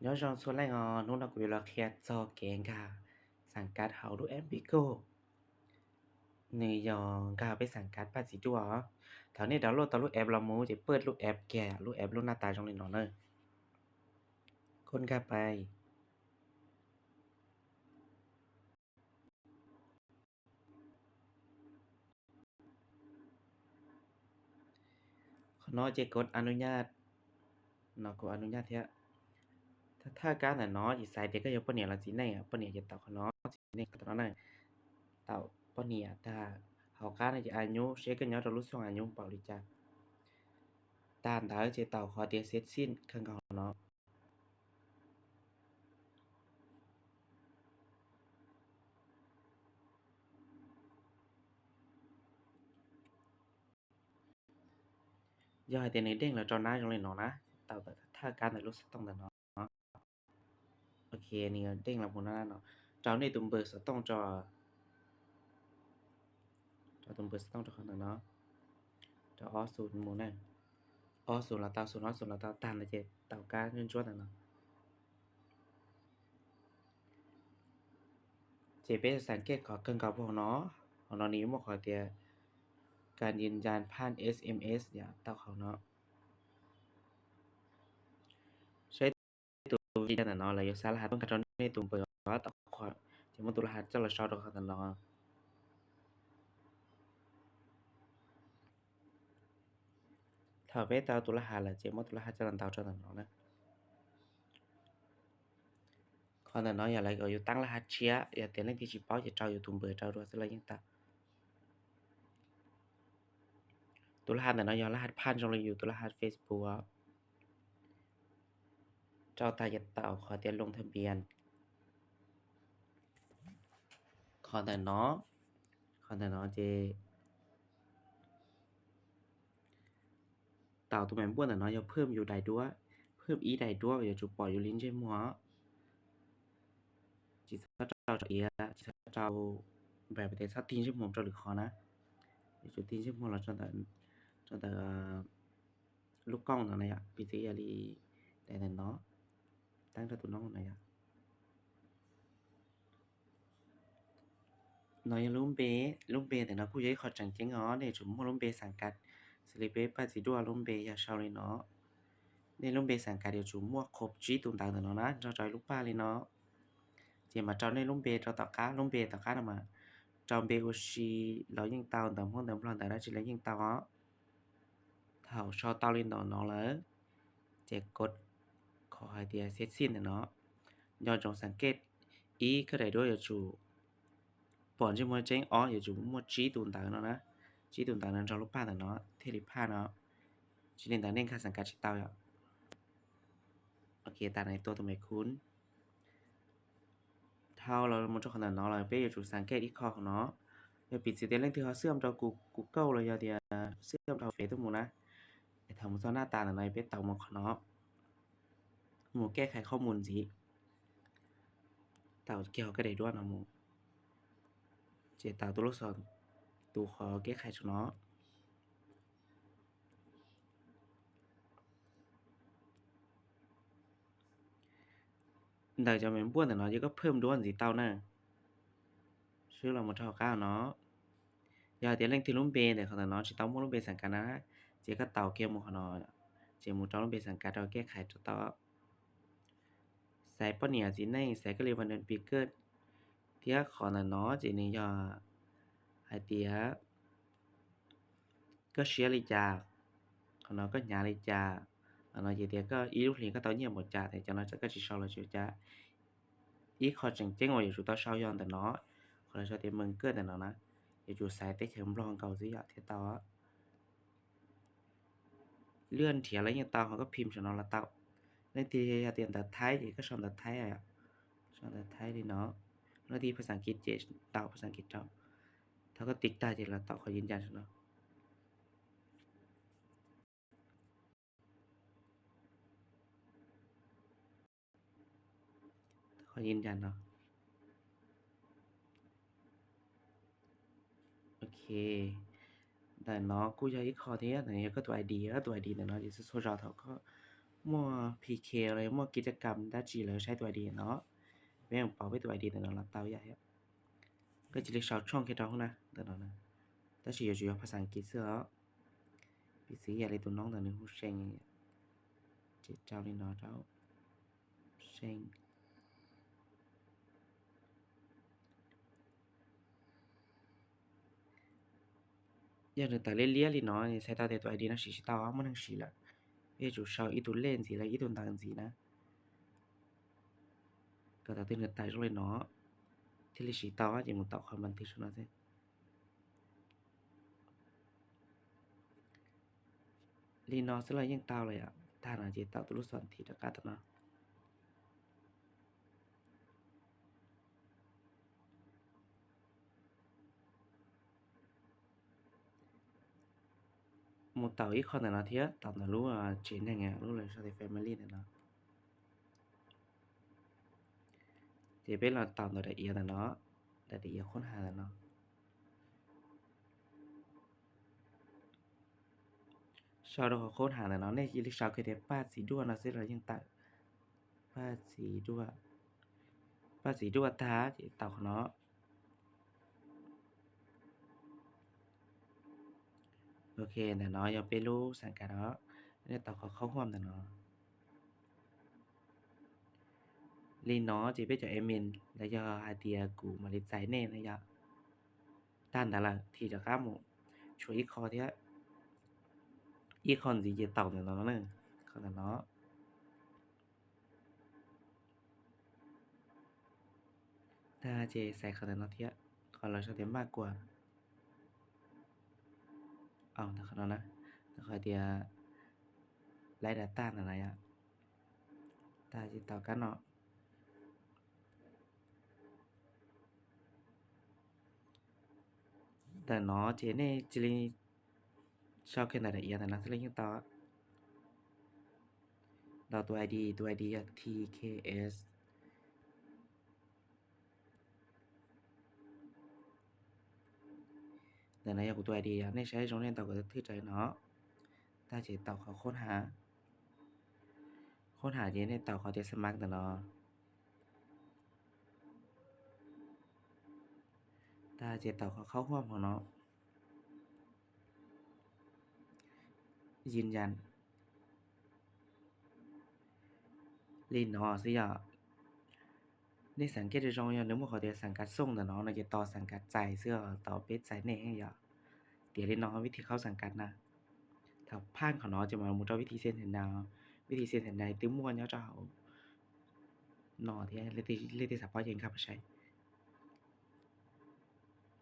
Nyob zoo txhua leej os, hnub no kuv yuav los qhia txog kev nkag xaam kav hauv lub app Pickle. Nws yog nkag peb xaam kav paj txiv duaj os. Thaum nej download tau lub app los mus ces paj lub app kiag, lub app lub naj tas zoo li no na. Koj nkag pais. Qhov no ces koj anu nyaj, no koj anu nyaj thiab. Thaj kab ntawm no ces xaiv tias koj yog poj niam los txiv neej, poj niam ces taus qhov no, txiv neej taus qhov no na. Taus poj niam tag, hauv qab no ces a nyub, seb koj nyob rau lub xyoo a nyub npaum li cas. Tag ntawd ces taus qhov tias xetv xij kawg nkaus no. Yog hais tias nws deej los rau nab zoo li no na, taus thaj kab ntawm lub xov tooj ntawm no. Ok, nws deej los mus no, rau nej tus npawb xov tooj, rau tus npawb xov tooj rau qhov ntawm no, rau ob xus mus na, ob xus los tau, xus ob xus los tau, tag ntawd ces taus kab ntsuab ntsuab ntawm no. Ces peb xav kev qhov kawg nkaus puag hauv no, hauv no nws yuav muaj qhov tias kas yis yas phaj S M S yom, taus hauv no. Saib tus li ntawm no lawv yuav xa laj has tuaj nkag rau nej tus npawb, taus qhov ces muab tus laj has coj los sau rau qhov ntawm no. Thaum peb tau tus laj has lawm ces muab tus laj has coj los ntaus rau ntawm no na. Qhov ntawm no yog lawv kom yus tab laj has tshiab, yog tias leej twg tsis paub ces rau yus tus npawb rau dua xwb los yeej tau. Tus laj has ntawm no yog laj has phaj zoo li yus tus laj has Facebook. Rau tag ces taus qhov tias loo tha npias. Qhov ntawm no, qhov ntawm no ces taus tus me npuaj ntawm no yog phwj yus daim duab, phwj ib daim duab yuav tsum pom yus li ntsej muag. Tsis txhob rau tsom iav, tsis txhob rau, npam tias txhob tig ntsej muag rau lwm qhov na. Yuav tsum tig ntsej muag los rau ntawm lub kooj no na yom, piv txwv yog li daim ntawm no, tab rau tus noob no yom. No yog lub npe, lub npe ntawm no kuj yog ib qho tseem ceeb os, nej yuav tsum muaj lub npe xav kav, xws li peb paj txiv duaj lub npe yog sau li no. Nej lub npe xav kav yuav tsum muaj qhov tsib tus ntawv ntawm no na, nrog rau ib lub paj li no. Ces mas rau nej lub npe rau tom qab, lub npe tom qab no mas rau npe ua si los yeej tau, ntawv Hmoob ntawv Nplog ntawv dab tsi los yeej tau os. Thaum sau tau li ntawm no lawm, ces kod qhov hais tias xev xij ntawm no. Nco ntsoov xav kej, ib, koj daim duab yuav tsum pom ntsej muag tseeb, ob, yuav tsum muaj tsib tus ntawv no na, tsib tus ntawv no nrog lub paj ntawm no thiaj li phaj no. Tsis li ntawd nej nkag xav kav tsis tau yom. Ok, tas no tua tus me khun. Dhau los mus rau qhov ntawm no lawm peb yuav tsum xav kej ib qho qhov no. Yog piv txwv tias leej twg ho xwb rau kuv kauj los yog tias xwb rau hauv fev tuaj mus na, es thaum mus txog naj tas ntawm no peb tau mus qhov no, mus kej khais qhob mus ntxiv, tau kiag koj daim duab no mus, ces tau tus lub xov, tus qhov kej khais tso no. Ntawm cov me npuaj ntawm no ces koj phwj duab ntxiv tau na. Swb los mus rau hauv qab no. Yog hais tias leej twg lub npe ntawm qhov ntawm no tsis tau muaj lub npe xav kav na, ces koj tau kiag mus qhov no, ces mus rau lub npe xav kav rau kej khais rau tau. Xaiv poj niam txiv neej, xaiv koj li vas nws pis kawj, thiab qhov ntawm no ces nws yog hais tias koj siab li cas, qhov no koj hnyav li cas, qhov no ces tias koj ib lub hlis koj tau nyiaj npaum cas, ces cov no koj tsis sau los tsis ua cas. Ib qho tseem ceeb uas yuav tsum tau sau yog ntawm no, qhov lawv sau tias mees kawj ntawm no na, yuav tsum xaiv teb chaws Nplog nkaus xwb yom thiaj tau. Lwaj nrhiav los yeej tau, ho koj phim saum no los tau. Leej twg yog tias ntawv Thaib ces koj sau ntawv Thaib, sau ntawv Thaib li no. Leej twg phas xas Kiv ces tau phas xas Kiv rau. Thaum koj tiv tag ces los tau qhov yis ncas saum no. Qhov yis ncas no. Ok, ntawm no kuj yog ib qho thiab, ntawm no yog koj tus I D, koj tus I D ntawm no ces txhua txhua zaus thaum koj muaj P K los yog muaj kis caj kam dab tsi lawv saib tus I D no, peb mus pauv peb tus I D ntawm no los tau yam thiab. Koj cia li sau tshooj kiag rau hauv na ntawm no, tab sis yuav tsum yog phas xas Askiv xwb os. Piv txwv yam li tus noob ntawm nws hu See, ces rau li no rau See. Yog nws tawm liab liab li no txhais tau tias tus I D no siv tsis tau, muaj neeg siv lawm. Peb yuav tsum sau ib tug lej ntxiv los ib tug ntawv ntxiv na, kom thaum twg nws tawm zoo li no thiaj li siv tau, ces mus taus qhov ma twg saum no xwb. Li no xwb los yeej tau lawm yom. Tag no ces taus tus lub xom thim rov qab tom no. Mus taus ib qho ntawm no thiab, taus ntawm lub tsev neeg, lub lawv sau tias family ntawm no. Ces peb los taus ntawm daim iav ntawm no, daim iav qhub has ntawm no. Sau rau qhov qhub has ntawm no, nej cia li sau kiag tias Paj Txiv Duaj no xwb los yeej tawm. Paj Txiv Duaj, Paj Txiv Duaj tag ces taus qhov no. Ok, ntawm no yog peb lub xeem kav os, nej taus qhov khaub huam ntawm no. Li no ces peb cov admin los yog hais tias kuv mam li txais nej na yom. Tag ntawd lawm thim rov qab mus tshuav ib qho thiab, ib qho ntxiv ces taus ntawm no, qhov ntawm no. Tag ces xaiv qhov ntawm no thiab, qhov lawv sau tias maj kuas, ntawm qhov no na, ntawm qhov tias laib da taj ntawm no yom. Tag ces taus kab no. Ntawm no ces nej cia li sau kiag ntawm daim iav ntawm no xwb los yeej tau. Ntaus tus I D, tus I D yog T K S. Ntawm no yog kuv tus I D os, nej saib zoo nej ntaus kom thwj raws li no. Tag ces taus qhov qhub has, qhub has ces nej taus qhov tias xa mav ntawm no. Tag ces taus qhov khaub huam hauv no, yin yan. Li no xwb yom. Nej xav kiab zoo zoo yog nws muaj qhov tias xav kav xooj ntawm no no ces tos xav kav txais xwb, tos peb txais nej yom. Tiav li no vib thib khaub xav kav na. Thaum phaj qhov no ces mam mus rau vib thib xia nthe na, vib thib xia nthe na twb muaj nyob rau hauv no thiab, leej twg xav paub ces nkag mus saib.